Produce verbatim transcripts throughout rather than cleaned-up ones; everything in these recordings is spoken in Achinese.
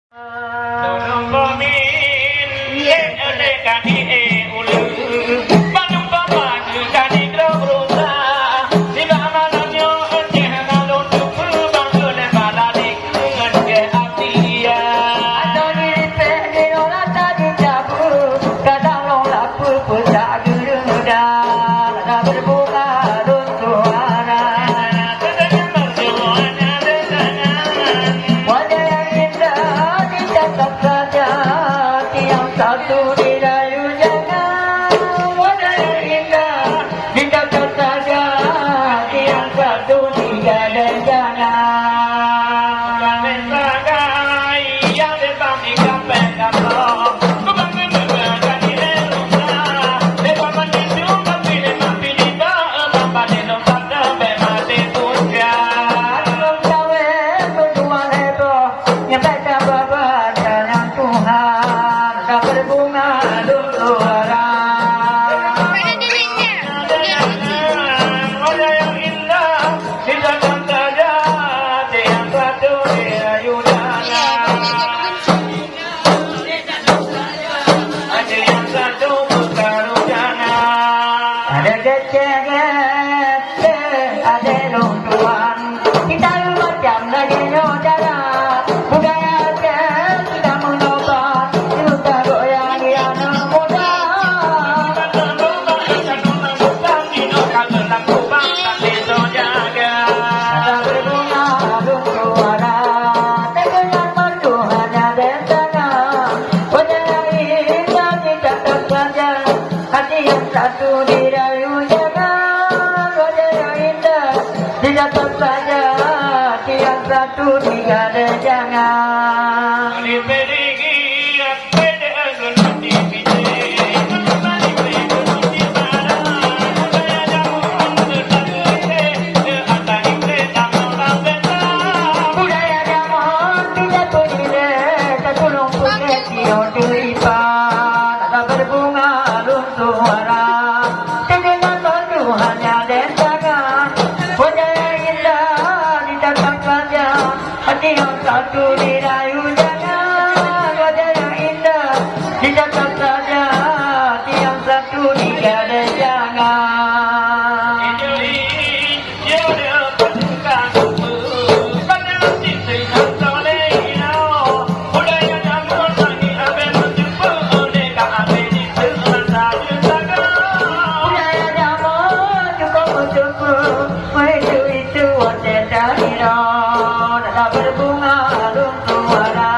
Tolong komin, lé, lé, kadi, eh, uleu. Bandum papa, kadi, grok, rusa. Sibak malam nyoe, ceh, ngalun, tupu, bangke, lé, baladi. Ngon keu atia. Atau diripéh di lôn ata dicabu, kadang lôn lapeu peutak geureunda, lada beubunga lôn suara. Wajah yang indah ditatap saja, tiang satu dirayu jangan. Wajah yang indah Ditatap saja, tiang satu tiga dan jangan. Bukan sagai yang depan di kampung-kampung. Bukan memang jadi rumah. Depan mandi tu, tapi memang pilih tak. Bapak di lompat, sampai mati puncak. Belum kawin, berjuang heboh. Nyampe ka baba jalan Tuhan, ka beubunga lôn suara. Wajah yang indah, di dalam saja, tiang satu di ayu jalan. Ada yang satu bertaruh jangan. Ada kecil-kecil, ada lôn tuan. Kita macam lagi nyoe cara budaya Aceh, kita meunobat, kita goyang di aneuk muda. Ada berbunga harum suara, terdengar merdu hanya di sana. Wajah yang indah ditatap saja, hati yang satu dirayu jangan. Wajah yang indah ditatap saja, hati yang satu digade jangan. Budaya jameun tidak boleh, tak tolong boleh, tidak terikat, tak berbunga lôn suara. Terdengar merdu hanya di sana. Wajah yang indah ditatap saja, hati yang satu dirayu jangan. Wajah yang indah ditatap saja, hati yang satu digade jangan. Budaya jameun cukup beuteupeue, meuitu-itu watèe tahiroe, na beubunga lôn suara.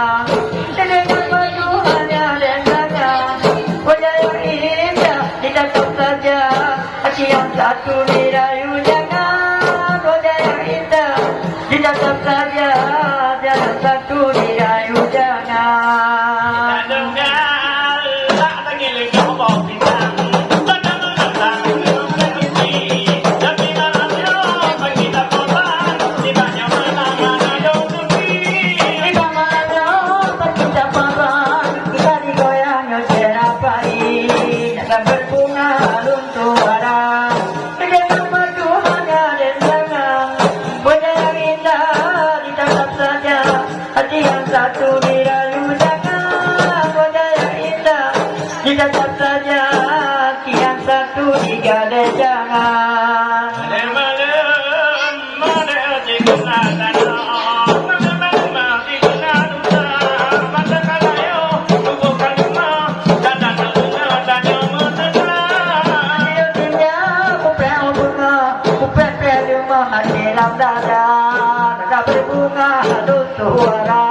Teudeungoe Tuhan nyang lé saja, wajah nyang indah ditatap saja, hati nyang satu dirayu jangan. Wajah nyang indah ditatap saja, hati nyang satu dirayu jangan. Hati yang satu dirayu jangan, wajah yang indah ditatap saja. Hati yang satu digade jangan. Malam-malam ada di kena tanah, malam-malam di kena duta. Mata kalayo, tubuh kalima, dan anak bunga, dan yang mesra. Ayo tinggal, kupreh bunga, kupreh-preh rumah, hati lam dada. Mata berbunga, halu suara.